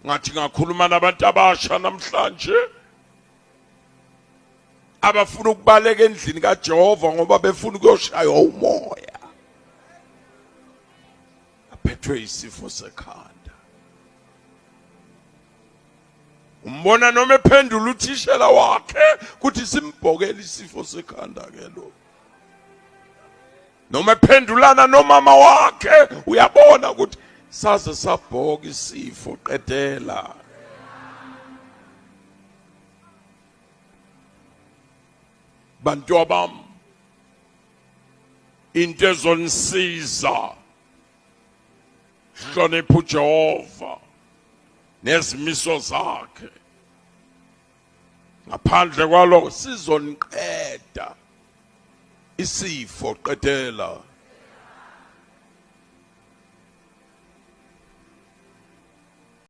Ngathi ngakhuluma nabantu abasha namhlanje abafuna ukubaleka endlini kaJehova ngoba befuna ukuyoshaywa umoya, aphethwe isifo sekhanda. Umbona noma ephendula uthishela wakhe kuthi simbhokele isifo sekhanda ke lo, noma ephendulana nomama wakhe uyabona ukuthi saze sabhoka isifo. Qedela. Bantu abam, into ezonisiza, hlonipha uJehova nezimiso zakhe. Ngaphandle kwaloko sizoniqeda isifo. Qedela.